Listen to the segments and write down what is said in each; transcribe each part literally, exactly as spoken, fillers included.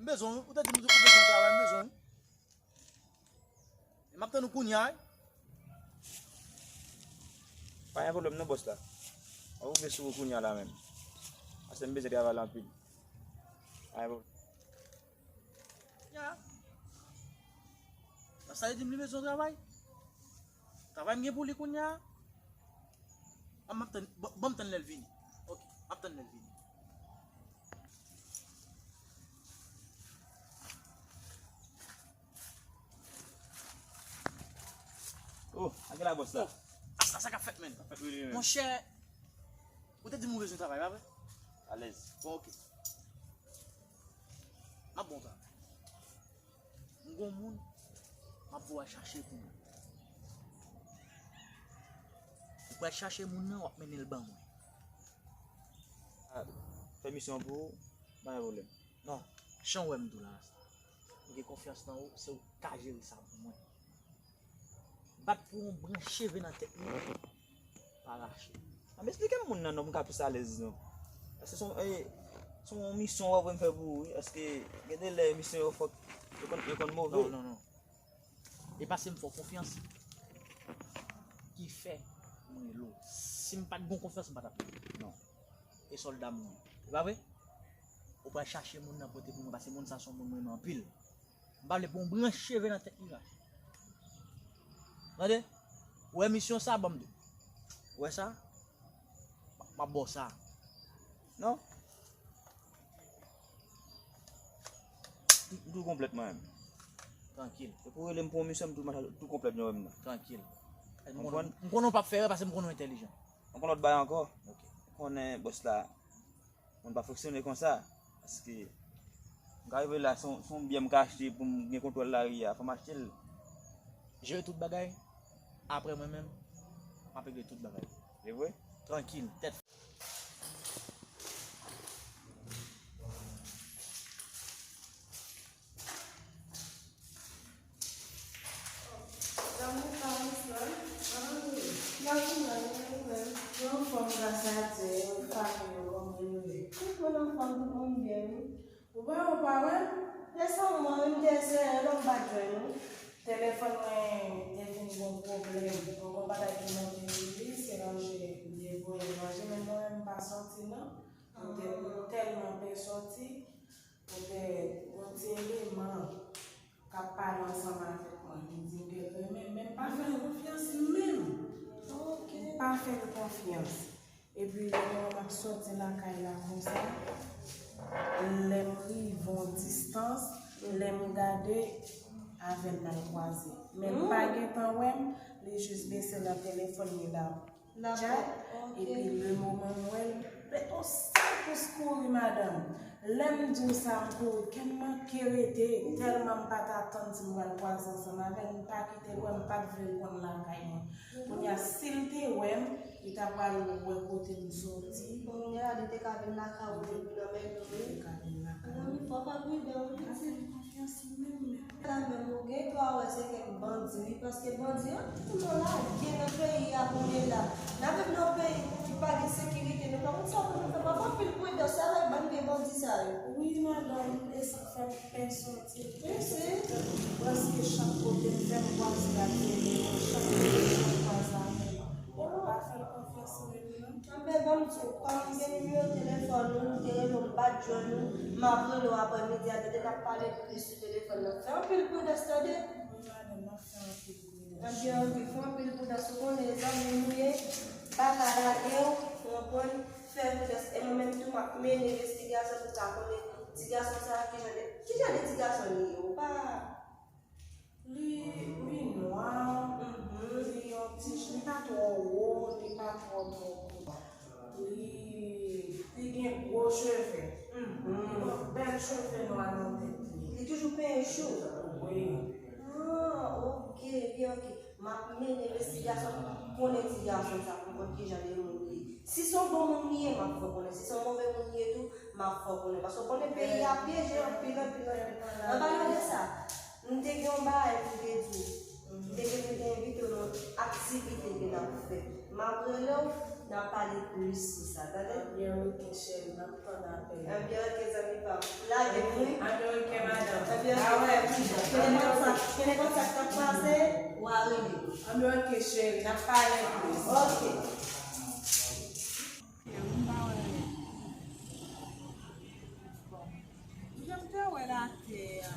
M bezwen w, ou te di m ou bezwen travay, m bezwen w. E m ap tann ou kounye a, wi. Pa gen pwoblèm non, bòs la. M ap rive sou ou kounye a la menm. Paske m bezwen travay la anpil. Pa gen pwoblèm. Ya. Sa vle di m li bezwen travay. Travay m gen pou li kounye a. An, m ap tann, ban, ban m tann lè l vini. Ok, m ap tann lè l vini. Oh, a gen la bòs la. Oh, a sa, sa k ap fèt, menn. Sa fèt, wi, wi, wi. Monchè, ou te di m ou bezwen travay, pa vre? Alèz. Bon, ok. M ap bon travay. M gon moun, m ap voye chache pou mwen. Ou pral chache moun nan, w ap mennen l ban mwen. Ah, fè misyon pou ou, pa gen pwoblèm. Non, jan w wè m tou la, m gen konfyans nan ou, se ou k ka jere sa pou mwen. Bat pou yon branch cheve nan tèt li, pa rache. A, m esplike m moun nan non, pou m ka plis alèz non. Èske se yon, e, se yon misyon w ap voye m fè pou ou, wi. Èske gen de lè misyon yo fòk, yo konn, yo konn move. Non, non, non. E paske m fè w konfyans ki fè mwen rele w. Si m pa t gen konfyans, m pa t ap rele w. Non. E sòlda m ou ye. E pa vre? Ou pral chache moun nan pote pou mwen, paske moun sa se yon moun mwen renmen anpil. M pa vle pou yon branch cheve nan tèt li rache. Tande? Ou wè misyon sa, ban m di. Ou wè sa? M ap ba w sa. Non? M tou konplèt mwen menm. Trankil. Depi w rele m pou yon misyon, m tou, tou konplèt mwen menm nan. Trankil. M konnen, m konnen w p ap fè erè paske m konnen w entèlijan. M konnen lòt bagay ankò. Ok. M konnen bòs la, moun pa fonksyone konsa. Paske m ka rive la, se yon, se yon biyè m ka achte pou m gen kontwòl lari a, fò m achte l. Jere tout bagay. Apre mwen menm, m ap regle tout bagay. Se vre? Trankil, tèt. Zanmi pa m sa. Ann, nan kouman, nan kouman. Yo anfòm gras a Dye, e fanmi yo kòman yo ye? Tout moun anfòm, tout moun byen, wi. Ou pa, ou pa wè m? Desann mwen, wi, m te eseye, non, m pa t jwenn ou. Telefòn mwen te fin gon pwoblèm. Bon, m pa t ap vin monte sou li, se ranje m te voye l ranje, men mwen menm m pa sòti non. M te, m tèlman pè sòti, poutèt yon ti eleman k ap pale ansanm avèk mwen. Li di m ke l renmen m, men m pa fè l konfyans menm. Ok. M pa fè l konfyans. Epi lè m ap sòti lakay la konsa, lè m rive yon distans, lè m gade, avè l n al kwaze. Men l pa gentan wè m, li jis bese nan telefòn li la. L ap tchat, ok. Epi le moman m wè l, m met yon sèl kous kouri, madanm. Lè m di w sa, m kouri, kè m manke rete, tèlman m pa t atann si m pral kwaze ansanm avè l, m pa kite l wè m, m pa t vle l konn lakay mwen. Kounye a, si l te wè m, li ta pral wè kote m soti. Kounye a, li te ka vin lakay ou depi nan mèt ou, wi. Li te ka vin lakay mwen. Wi, fò w fè pridan, wi, pitit. Konfyans menm, menm. Sa menm, ou gen dwa wè se kèk bandi, wi, paske bandi anpil yo lage nan peyi a kounye la. N ap viv nan yon peyi ki pa gen sekirite, nou pa konn sa pou nou fè, pa fè anpil pridans avèk bann vye bandi sa yo. Wi, madanm, e sa k fè m pè sòti. Wi, se. Prèske chak kote m fè m kwaze ak yo, chak kote m fè m kwaze avè yo. Yo pa fè l konfyans menm non. Anben, ban m di w, kòm m gen nimewo telefòn ou, m te rele w, m pa t jwenn ou, m ap rele w aprè midi a, tande n ap pale plis sou telefòn nan. Fè anpil pridans, tande? Wi, madanm, m ap fè anpil pridans. Anben, ok, fè anpil pridans, ou konnen zanmi m ou ye, m pa ka lage w, ou konprann, fè pridans. E mwen menm tou, m ap mennen envestigasyon pou m ka konnen ti gason sa a, ki jan de, ki jan de ti gason li ye, ou pa Li, li nwa, li yon ti, li pa twò wo, li pa twò, twò kout. Li, li gen gwo cheve. Li gen bèl cheve nwa nan tèt li. Li toujou penyen chou? Wi. Ah, ok, ok, ok. M ap mennen envestigasyon pou m konnen ti gason sa, pou m konn ki jan de moun li ye. Si se yon bon moun li ye, m ap fè w konnen. Si se yon move moun li ye tou, m ap fè w konnen. Paske w konnen peyi a pyeje anpil, anpil, anpil. An palan de sa, m te gen yon bagay pou m te di w. M te gen pou m te envite w nan yon aktivite ke n ap fè. M ap rele w, N ap pale plis sou sa, tande? Ebyen, oke, cheri, n ap tann apèl. Ebyen, oke, zanmi pa m. Lage m, wi. Ebyen, oke, madanm. Ebyen, oke, frè Mijan. Gen nenpòt sa, gen nenpòt sa k ap pase, w a rele m. Ebyen, oke, cheri, n ap pale plis. Oke. Jan m te wè l atè a,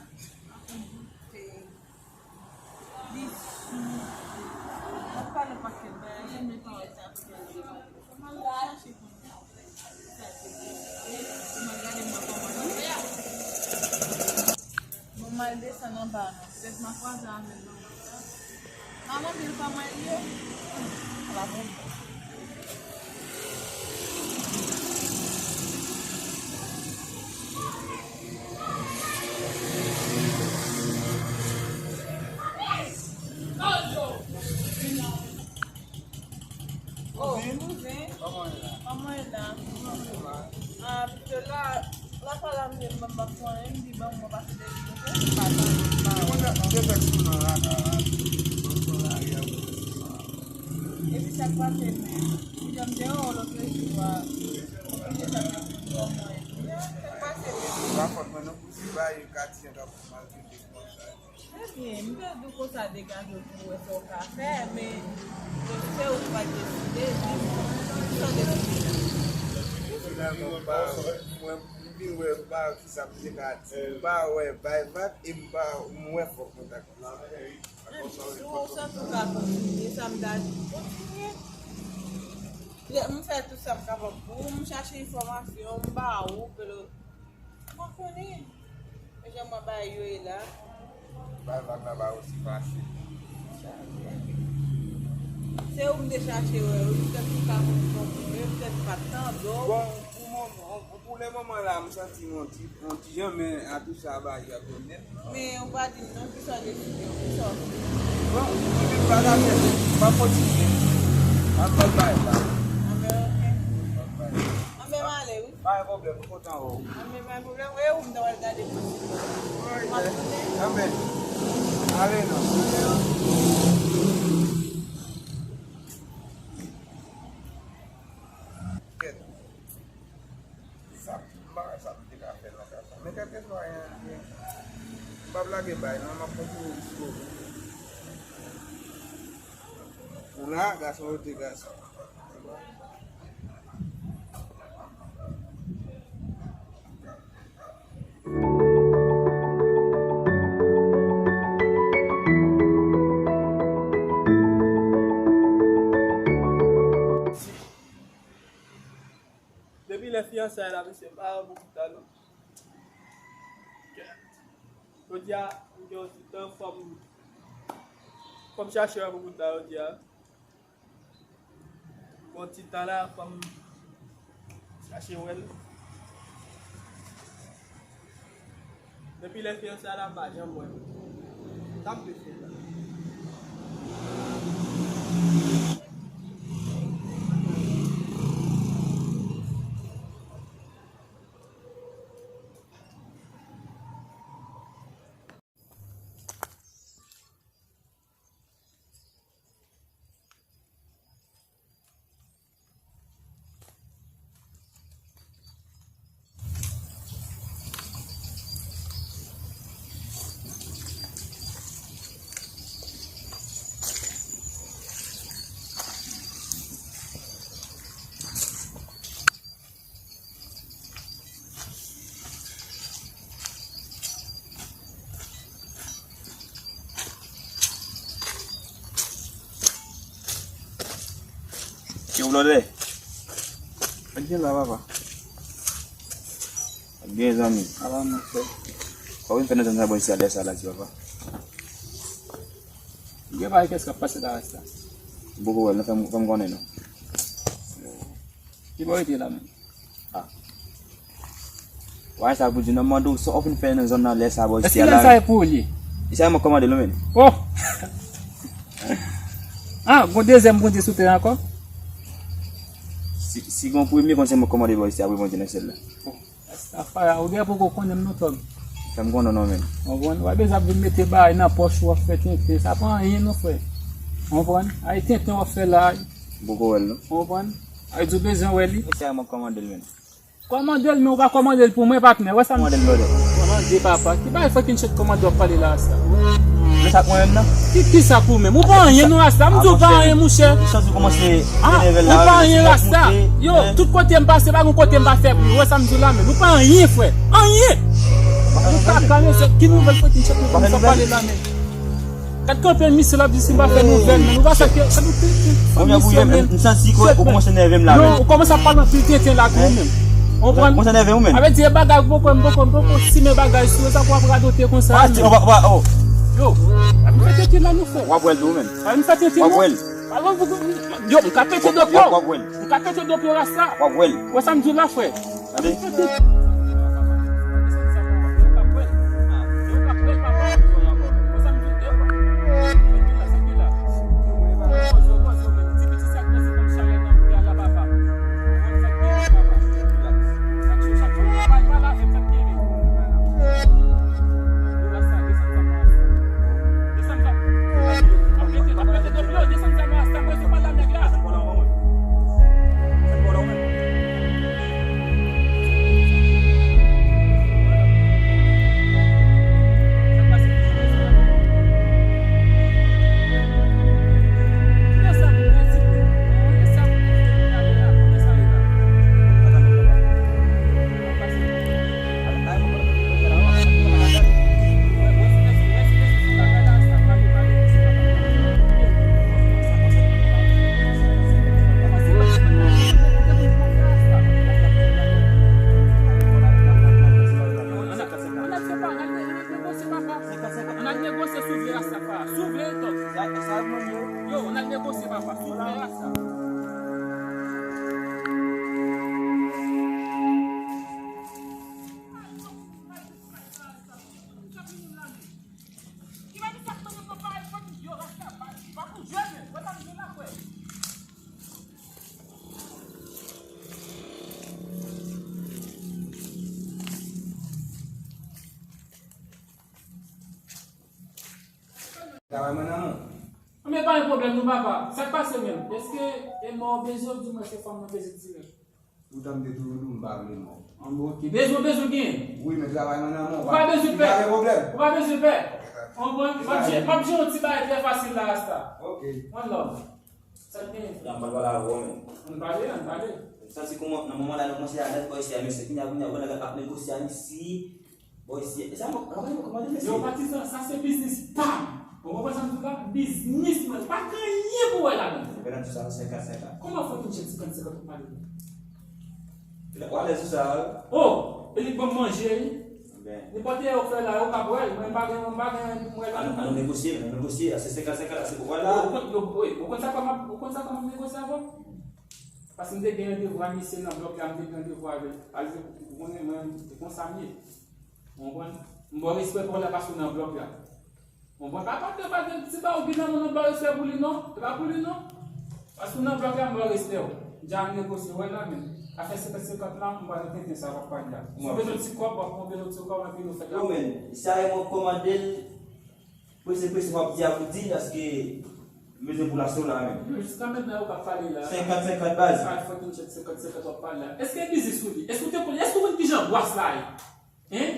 ak yon boutèy, li sou. L ap pale yon pakèt bagay, jan m te wè sa ap fè. Fò m al chache pou m sa te ye. Fò m al gade mwen kòman li ye. Bon, m al desann anba non. Petèt m a kwaze avè l nan wout la. Manman, bil pa mwen li ye. Ala bon. Oh, kouzen. Kòman w ye la? Kòman w ye la? Ah, pito la, la pa la m ye, m pa fè anyen, m di ban mwen pase de li, ok? Pa, pa, pa. Mwen te fèk sou nan la, la, la. Mwen pran lari a pou mwen sou la. Epi sa k pase, men, m janm te wè w lòt jou a. Mwen te sa k pase, kòman w ye? Sa k pase, men? Pa fòt mwen non, pou se pa yo ka di an ka pou maltrete konsa. Ebyen, m te di w konsa degaje w pou w wè sa w ka fè, men se ou ki va deside, di m, ki sa w deside? Finalman, m pa, mwen, m vin wè, m pa wè kisa m te ka di. M pa wè bay vag e m pa, m wè fòk mwen ta konsa. Si w santi w ka kontinye, sa m ta di, kontinye. Lè m fè tout sa m kapab pou ou, m chache enfòmasyon, m ba ou, pelo. Mwen konnen. Men jan mwen bay yo ye la. Bay vag la pa osi fasil. Se ou m te chache wè wi, petèt ou ka konn konprann, petèt m pa t tande w. Bon, pou moman, pou le moman la, m santi m on ti, on ti jan, men a tou sa, ba yo ap donnen. Men ou pa di m non, kisa w deside, kisa w fè? Bon, m pa ka fè, m pa kontinye. M ap bay la. Anben, oke. M ap bay. Anben, m ale wi. Pa gen pwoblèm, m kontan wè w. Anben, pa gen pwoblèm. E ou m ta pral gade pou si. M ap tounen. Anben. Ale non. Kèt. Sa, m pa wè sa m te ka fè nan ka sa. Men kèlkeswa, m p ap lage bay non, m ap kontinye jiskobout. Ou la, gason rete gason. Depi lè fiyansay la, mesye, m pa wè Boukouta non. Jodi a, m gen yon ti tan, fò m, fò m chache wè Boukouta jodi a. Bon, ti tan la, fò m chache wè l. Depi lè fiyansay la, m pa janm wè l. Sa m te fè la? Yo, blòdè. Sa k gen la, papa? Sa k gen, zanmi? Ala, monchè. Sa w vin fè nan zòn sa bò isi a lè sa la, ti papa? Gen bagay kès k ap pase la, sa. M poko wè l, non, fè m, fè m konnen, non. Ki bò w rete la menm? Ah. Wè sa pou di, non, m mande w, sa w fin fè nan zòn nan lè sa bò isi a la? Èske lè sa e pou ou li ye? Isi a mwen kòmande l, non, men. Oh! Ah, gon dezyèm Bondye sou tè ankò? Si, si gon premye, konn se mwen kòmande bò isi a, wi, Bondye nan syèl la. Oh. Rastafari, ou gen poko konnen m non, tòg. Fè m konnen non, men. Konprann? W ap bezwen ap vin mete bagay nan pòch ou, w ap fè tenten. Sa pa anyen non, frè. Konprann? Ay tenten w ap fè la. Poko wè l non. Konprann? Ay, di w bezwen wè li? Mesye a, m ap kòmande l menm. Kòmande l, men ou pa kòmande l pou mwen, patnè. Wè sa m... Kòmande l, brother. Kòmande, papa. Ki bagay fucking shit kòmande w ap pale la, sa? Men sa k mwen menm nan? Ki, ki sa k ou menm? Ou pa anyen, non, Rasta. M di w pa anyen, monchè. Chans ou kòmanse... Ah, ou pa anyen, Rasta. Yo, tout kote m pase, pa gon kote m pa fè bri. Wè sa m di w la, men. Ou pa anyen, frè. Anyen. Ou kaka, mesye. Ki nouvèl fucking shit ou kòmanse ap pale la, men? Gad kanpe misye l ap di si m pa fè nouvèl, men nou pa sa ke, sa nou te, te fè misye, men. M santi ke ou kòmanse nève m la, men. Non, ou kòmanse ap pale anpil tenten la tou, men. Ou konprann? Kòmanse nève ou, men. Avè di, e bagay, ou poko, m poko, m poko simen bagay sou sa pou ap radote konsa, men. Yo, ap fè tenten la, nou fè. W ap wè l tou, men. Ap fè tenten, non. W ap wè l. Alò, yo, m ka pete dòp yo. W ap wè l. M ka pete dòp yo, Rasta. W ap wè l. Wè sa m di w la, frè. Tande. Ann al negosye, papa. Ann al negosye, si w vle, Rasta, papa. Si w vle, Top. Yo, ann al negosye, papa. Si w vle, Rasta. Travay mwen nan men w. Men pa gen pwoblèm non, papa. Sa k pase menm? Èske e mò w bezwen, ou di mwen se fanm mwen bezwen dirèk? Poutan m te toujou di w m pa vle mò. Ann, ok. Bezwen, bezwen gen. Wi, men travay mwen nan men w. Ou pa bezwen pè. Pa gen pwoblèm. Ou pa bezwen pè. Konprann? M ap jere, m ap jere yon ti bagay trè fasil la, Rasta. Ok. One love. Sa k genyen? Ya, m pral pale avè w, men. Ann pale, ann pale. Sa se kòman, nan moman la, nou kòmanse alèz bò isi a, mesye. Kounye a, kounye a, wè nèg la k ap negosye a, isi. Bò isi, e sa, mwen, mwen, mwen kòmande, mesye. Yo, patizan, sa se biznis pa m. Ou konprann sa m di w la? Biznis mwen. Pa gen anyen pou wè ladan. Medam, sa, senkant senkant. Kòman fò nou jwenn senkant senkant ou pale? Ou alèz sou sa, wi. Oh, e li k ban m manje, wi. Nenpòt lè yo fè la, yo ka bwè l, mwen m pa gen, mwen m pa gen anyen pou m wè la. Ann, ann negosye, ann negosye, se senkant senkant la, se pou wè la. Ou konn, yo, wi, ou konn sa kòman, ou konn sa kòman m negosye avè w? Paske m te gen randevou a misye nan blòk la, m te gen randevou avè l. Paske, ou konnen mwen, se konsa m ye. Ou konprann? M ba w respè pa w la paske w nan blòk la. Ou konprann? Pa, pa, pa, pa, se pa ou ki nan moun nan ba w respè pou li, non. Se pa pou li, non. Paske w nan blòk la, m ba w respè w. M ja negosye, wè la, men. Afè senkant senkant la, m pral tenten sa w ap pale la. Si w bezwen ti kòb, w ap pran bezwen ti kòb, epi nou fè la. Yo, men, sa e mwen k kòmande l. Prese, prese, w ap di a pou di, paske m bezwen pou lase w la, men. Yo, jiska mentnan, yo p ap pale la. Senkant senkant, baz. Sa fòk yon chèk senkant senkant w ap pale la. Èske biznis ou li? Èske w te konn, èske w konn kijan bwas la ye? Hein?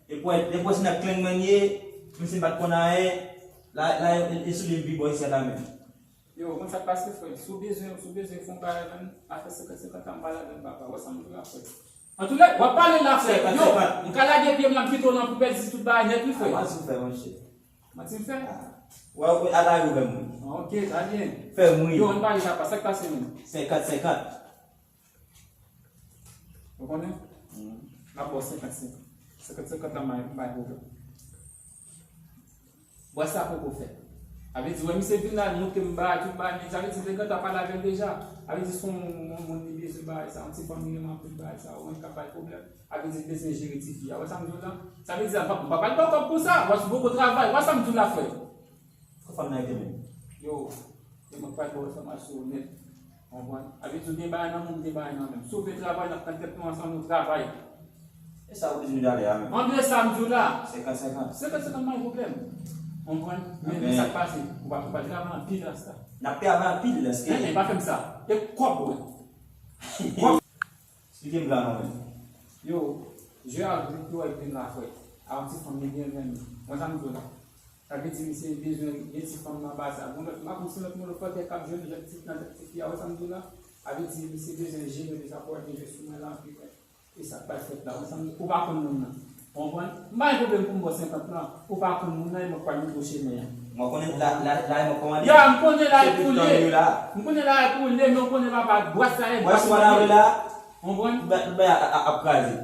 E pou, e pou se nan kleng mwen ye, menm si m pa t konn anyen, la, la, e, e sou li m pi bò isi a la menm. Yo, ou konn sa k pase, frè? Si w bezwen, si w bezwen fè yon bagay, menm, afè senkant senkant la, m pa ladan l, papa. Wè sa m di w la, frè. Antouka, w ap pale la, frè. Yo, m ka lage pye m la, m kite w nan poubèl, si tout bagay nèt, wi, frè. A, manti w fè, monchè. Manti m fè? A. Wè, wè, ala yo fè m ri. Ok, sa byen. Fè m ri. Yo, ann pale, papa, sa k pase menm? Senkant senkant. Ou konnen? M ap ba w senkant senkant. Senkant senkant la, m bay, m bay pwoblèm. Bwè sa poko fèt. Sa vle di, wè, misye vin la, l montre m bagay, tout bagay, men sa vle di, m te gentan pale avè l deja. Sa vle di, se yon, yon moun li bezwen bagay sa, yon ti fanmi li anpil bagay sa, ou konn k ap bay pwoblèm. Sa vle di, l bezwen jere ti fi a. Wè sa m di w la? Sa vle di, m pa, m pa pral ba w kòb pou sa. Wè, si w poko travay, wè sa m di w la, frè. Kòman fanm nan rete menm? Yo, e mwen k pral ba w enfòmasyon yo nèt. Konprann? Sa vle di, ou gen bagay nan men m, m gen bagay nan men m. Si w vle travay, n ap pran tèt nou ansanm, nou travay. E sa ou bezwen ale a menm? Ann de sa m di w la. Senkant senkant. Senkant senkant, pa gen pwoblèm. Konprann? Men, men sa k pase, ou pa, ou pa travay anpil, Rasta. N ap travay anpil, èske... Men, men, pa fè m sa. E kòb, wè. Esplike m plan an, men. Yo, je a gri ki w ap vin la, frè. A yon ti fanm li gen menm. Mwen sa m di w la. Sa vle di misye bezwen gen ti fanm nan ba sa. Bon, m pa konn si lòt moun lòt kote k ap jwenn jèt ti nan tèt ti fi a, wè sa m di w la. Sa vle di misye bezwen jere de sa pou al jwe sou mwen la anpil, frè. E sa k pral fèt la, wè sa m di w, ou pa konn moun nan. Konprann? M pa gen pwoblèm pou m ba w senkant lan. Ou pa konn moun nan, e mwen k pral montre w chemen an. Mwen konnen la, la, la, e mwen kòmande. Ya, m konnen la e pou l ye. M konnen la e pou l ye, men w konnen papa, bwat sa e bwat sa. Mwen sou la. Konprann? Ba, ba, a, a, ap kraze.